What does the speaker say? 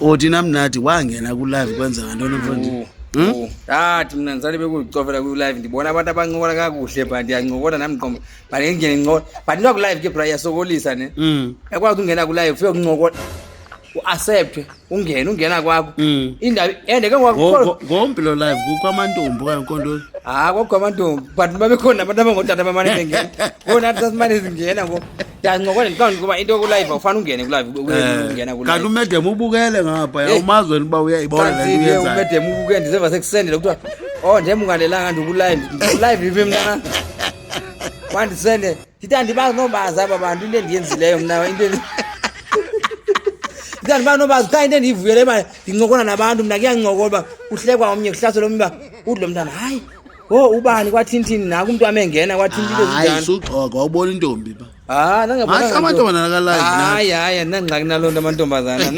Uthi namnathi wangena ku-live, kwenzeka ntoni, mfondini? Oh, athi mna ndisale bekuzicofela kwi-live, ndibona abantu abancokola kakuhle, but ndiyancokola nam, ndiqomba, but ngingene ndincokola, but into ku-live ke, bra, iyasokolisa ne. Uyakwazi ungena ku-live, ufike kuncokola, u-acceptwe, ungene, ungena kwakho indaba and ke ngoku Ngompilo live kukho amantombi okanye nkontoni? Hayi, kwakukho amantombi, but babekhona nabantu abangootata bamane bengena. Ngoku nathi sasimane singena ngoku, ndiyancokola, ndiqonda ukuba into ku-live awufane ungene ku-live, ungena Kanti ku-live. Umedem ubukele ngapha. Hey. Umazi wena uba uyayibona le nto Kanti ke uyenzayo. Umedem ubuke, ndiseva sekusendele kuthiwa, "Oh, njengoba unganelanga, ndiku-live, ndiku-live iphi mna?" Wandisende, ndithi andibazi nobazi aba bantu, into endiyenzileyo mna, into ndithi andibazi nobazi qha, into endiyivuyele uba ndincokola nabantu mna. Kuyancokola uba kuhlekwa omnye, kuhlaselwa omnye, uba uthi lo mntana, "Hayi, o ubani kwathintini naku umntu wam engena kwathintini." Hayi. Ezinjani? Suxoka, wawubona intombi ba? Hayi. Hayi, amantombazana aka-live nathi. Hayi, hayi, andinangxaki naloo nto, amantombazana.